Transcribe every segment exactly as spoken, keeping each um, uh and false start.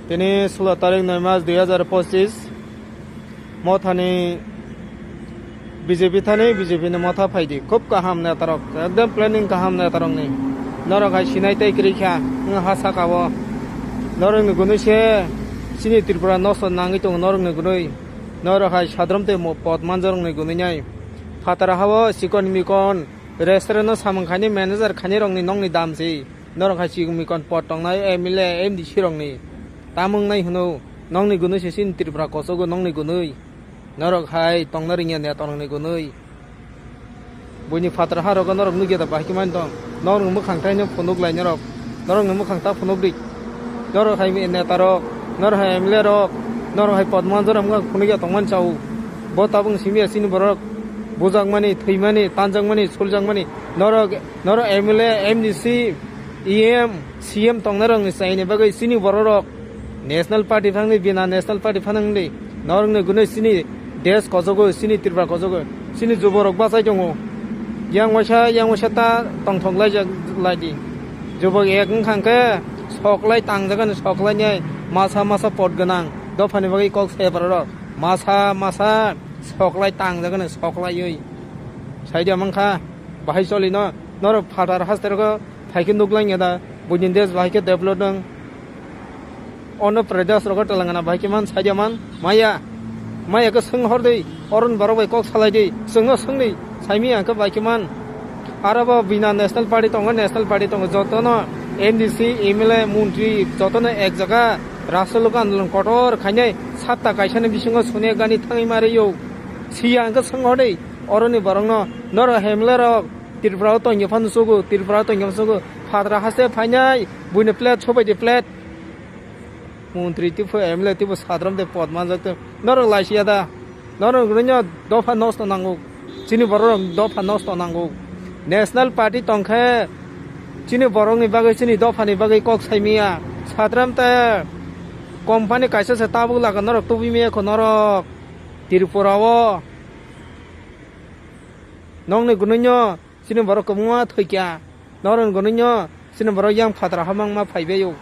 Tini sulo tarik noi mas dui hazar pochis. Mothani B J P thani B J P ni motha phaidi. Khub kaham netarok. Ekdom planning kaham netarokni. Norok hai sinai tei kwrwi kha. Wng ha saka o. Norokni gunui se chini Tripura nosto nangwi tongo norokni gunui. Norok hai sadrom tei mo-, pot manjorokni gunui nai. Phatara hao sikon mikon restaurant no samung khaini manager khaini rokni nokni dam si. Norok hai chikon mikon pot tongnai M L A, M D C rokni. Tamung nai hwno, nokni gunui se chini Tripura kosogo nokni gunui. Norok hai tongna ringya netarokni gunui. Buini phatara ha rogo norok nugya da bahai khe mani tong. Norokni mwkhang taino phunuk lai norok. Norokni mwkhang ta phunuk di. Norok hai netarok, norok hai M L A rok, norok hai pot manjora wngkha phunukya tongmani chao. Bo tabuk simi ya chini borok bujakmani, thwimani, tanjakmani, suljakmani. Norok, norok M L A, M D C, E M, C M tongnai rokni chaini bagwi chini borok rok National Party phangni bina National Party phano wngdi. Norokni gunui chini desh kojogo, chini Tripura kojogo, chini juborok bachai tongo. Yang waisa, yang waisa ta tongthok laijak laidi. Jubok ek wngkha khe soklai tangjagani soklainai masa masa pot gwnang dophani bagwi kok saya borok rok. Masa masa soklai tangjagani soklaiwi. Saidi amang kha bahai cholino norok phatar haste rogo phaikhe nuklang ya da buini desh bahai khe develop nang. Ono Pradesh rogo Telangana bahai khe man saidi man maya. Maya khe swng hor di, oron borok bai kok salai di, swngno swngni saimi ang khe bahai khe man. Aro bo bina National Party tongo, National Party tongo, jotono M D C, M L A, montri jotono ek jaga rasta loka andolon kotor khainai satta kaisani bisingo sune gani thangwi ma rwio. Siya ang khe swng hor di, oroni borokno, norok M L A rok Tripura o tongya phano sugo, Tripura o tongya phano sugo, phatra haste phainai, buino plate sobai di plate. Montri tipo, M L A tipo, sadrom de pot manjak te. Norok laisiya da. Norok rwino dopha nosto nango. Chini borok dopha nosto nango. National Party tongkhe chini borokni bagwi, chini dophani bagwi kok saimiya. Sadrom te company kaisa se tabuk laga norok tubui miya kho norok. Tripura o. Nokni gwnwino chini borok kwbangma thwikya. Norok gwnwino chini borok yang phatra hamangma phaibaio.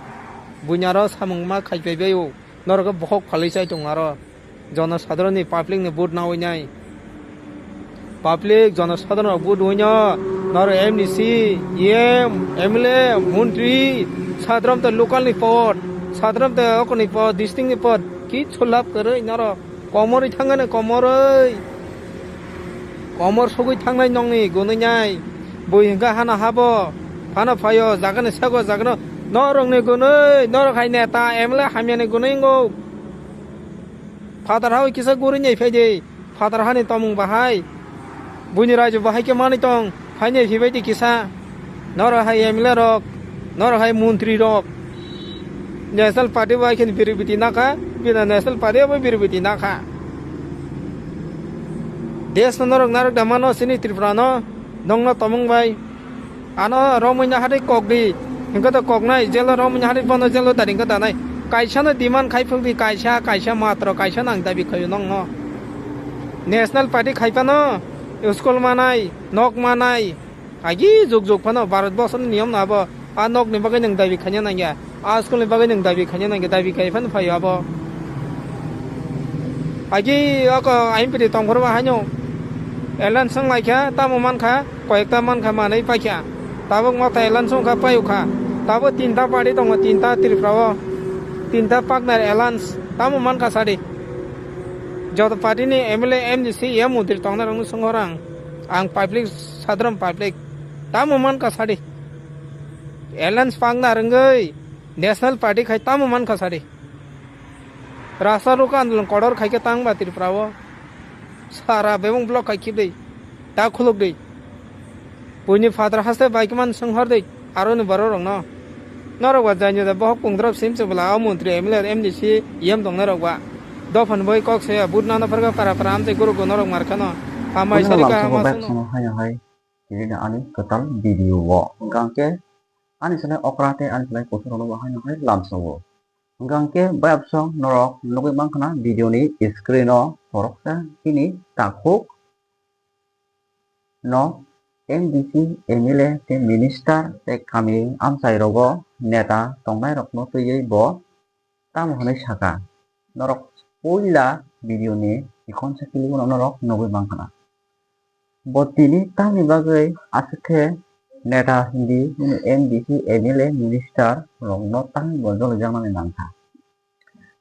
Buini aro samungma khaiphaibaio. Norok bohok phalwi chai tongo aro. Jonosadharonni publicni vote nawi nai. Public jonosadharonni vote wino norok M D C, E M, M L A, montri, sadrom te localni pod, sadrom te okoni pod, districtni pod, kichu lab kwrwi norok. Komorwi thangani komorwi. Komor sogwi thangnai nokni gwnwi nai. Bui hwnkha hana habo. Phano phaio jagani sego jagano. Norokni gwnwi norok hai neta M L A hamyani gwnwi wngo. Phatar hawi kisa guri nai phaidi. Phatar hani tomung bahai. Buini raiju bahai khe manwi tong. Phainai phibaidi kisa. Norok hai M L A rok, norok hai montri rok. National Party bai khe biribiti nakha, bina National Party bai biribiti nakha. Desh no norok narok da mano chini Tripura no, nongno tomung bai. Ano romwi na hari kok di, hingke to kok nai, jelo romwi na hari bono jelo dari hingke da nai. Kaisa no demand khai phung di, kaisa, kaisa matro, kaisa nang dabi khayo nongno. National Party khai phano, school manai, nok manai, Agi juk juk phano Bharat borsoni niyom no abo. A nok ni bagwi nwng dabi khaina nangya. A school ni bagwi nwng dabi khaina nangya. Dabi khai phano phaio abo. Agi oko aimpiri tongphuru bo haino. Alliance wng laikha, tamo mankha, koyekta mankha manwi paikha. Tabuk motha alliance wngkha, paiyokha. Tabo tinta party tongo, tinta Tripura o. Tinta partner alliance, tamo mankha sadi. Joto party ni M L A, M D C, ya montri tongnai rokno swngo rang. Ang public, sadharon public. Tamo mankha sadi. Alliance pangna rwngwi National Party khai tamo mankha sadi. Rasta roka andolon kotor khaikhe tangba Tripura o. Sara bebong block khai khibdi. Ta khulukdi. Buini phataro haste bai khe man swnghor di, aroni borok rokno. Norok ba jaini da bohok pungdrop sim se bwla o montri M L A M D C yem tongnai rok ba. Dophani boi kok soya but nana pharkha para para amchai guruk go norok mar khano. Hambai Buini sari lam ka sabo hama back sano. Sono hai hai. Tini ani kwtal video o. Hwnkha hwnkhe ani salai okra tei ani salai kuthuk rokno bo hai hai lam sabo. Hwnkha hwnkhe bayapsong norok nugwi mankha na video ni screen o khoroksa bini takhuk no M D C, M L A tei minister tei kami amchai rogo neta tongnai rokno twiwi bo tamo hwnwi saka, norok puila video ni ikonsa clip no norok nugwi mankha na. Bo tini tamni bagwi aswk khe neta hindi, bini M D C, M L A, minister rokno tamni bo jolijaknani nangkha.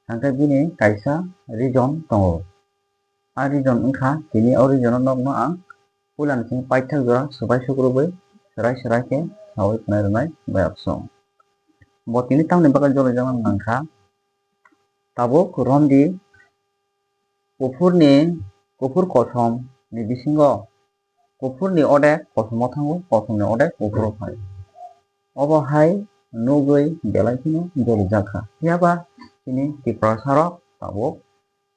Hwnkhe bini kaisa reason tongo. A reason wngkha, tini o reason no nokno ang puilani simi paithak jora swbai sukrubwi swrai swrai khe saui khwnai rwnai bayapsong. Bo tini tamni bagwi jolijaknani nangkha, tabuk romdi kuphurni, kuphur kosom ni bisingo kuphurni odek kosomo thango, kosomni odek kuphuro phai. Obo hai nugwi belai kheno jolijak kha. Phiya ba chini Tiprasa rok tabuk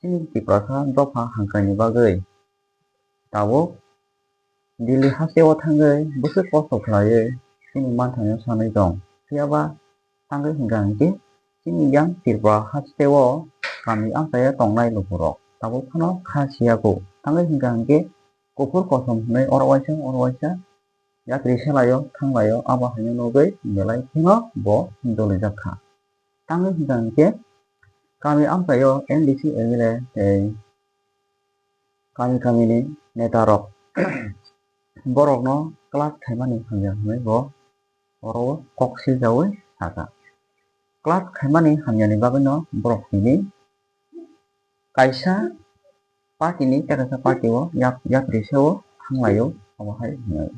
chini Tiprasa dopha hangkhaini bagwi tabuk Delhi hasteo thangwi bwswk kosto khlaiwi chini manthangno sanwi tong. Phiya ba tangwi hwnkha hwnkhe chini yang Tripura hasteo kami amchaio tongnai lukurok tabuk phano kha siya kho. Tangwi hwnkha hwnkhe kuphur kosom hwnwi oro waisa oro waisa yatri selaio thanglaio, abo haino nugwi belai kheno bo jolijak kha. Tangwi hwnkha hwnkhe kami amchaio M D C, M L A tei kami kamini neta rok borokno clash khaimani hamya hwnwi bo oro o kok siljaui sakha. Clash khaimani hamyani bagwino borok tini kaisa party ni tei kaisa party o yak-, yakri se o thanglaio, obo hai hwnwi.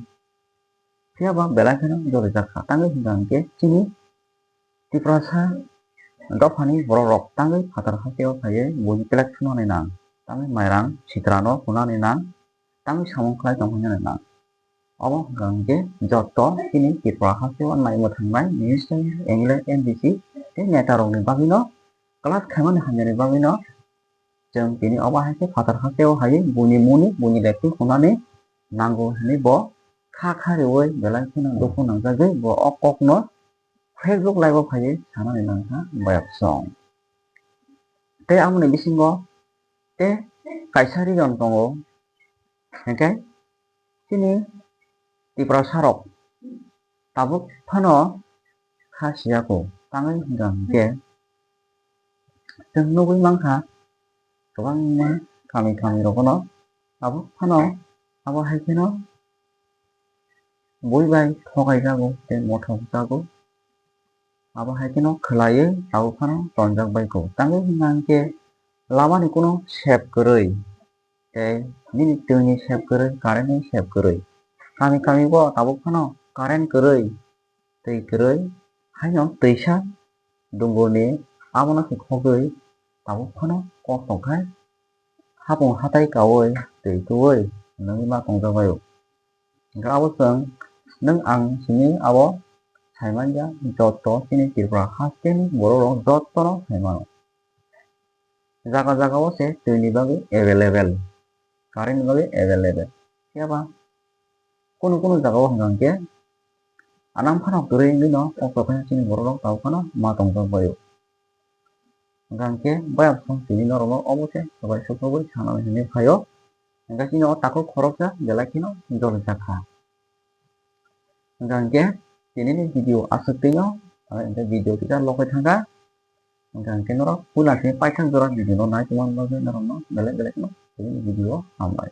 Phiya ba belai kheno jolijak kha. Tangwi hwnkha hwnkhe chini Tiprasa dophani borok rok tangwi phatar hasteo phaiwi buini election no nang, tangwi mairang sitrano hwnani nang, tangwi samung khlai tongphani nang. Obo hwnkha hwnkhe joto chini Tripura hasteo nai mwthangnai minister, M L A, M D C tei neta rokni bagwino clash khaimani hamyani bagwino chwng tini obo hai khe phatar hasteo hai buini muni, buini lekti hwnani nango hwnwi bo kha kha riui belai kheno dukhu nangjagwi bo o kokno Facebook live o phaiwi sanani nangkha bayapsong. Tei amoni bisingo tei kaisa reason tongo, hwnkhe chini Tiprasa rok tabuk phano kha siya kho, tangwi hwnkha hwnkhe chwng nugwi mankha kwbangma kami kami rogono tabuk phano abo hai kheno bui bai thokai jago tei mothok jago, abo hai kheno khwlaiwi tabuk phano tonjak bai kho. Tangwi hwnkha hwnkhe lamani kuno sep kwrwi tei nini twini sep kwrwi, current ni sep kwrwi. Kami kami bo tabuk phano current kwrwi, twi kwrwi, haino twisa dungurni abono se khogwi tabuk phano kok tongkhai hapung hatai kaui twi twiwi nungwi ma tongjak bai o. Hwnkhe abo chwng nwng ang simi abo saimanya joto chini Tripura hasteni borok rok jotono saimano. Jaga jaga o se twini bagwi available, current ni bagwi available. Phiya ba kunu kunu jaga o hwnkha hwnkhe anang phano kwrwi wngwi no kok tongkha chini borok rok tabuk phano ma tongjak bai o. Hwnkha hwnkhe bayapsong tini norok no obo se swbai sukrubwi sanani hinwi phaio. Hwnkhe chini o takhuk khoroksa belai kheno jolijak kha. Hwnkha hwnkhe tinini video aswk twi no, aro hwnkhe video kisa lokhai thangkha. Hwnkha hwnkhe norok puila khe paithak jora video no nai tongma bagwi norok no belai belai kheno tini video hambai.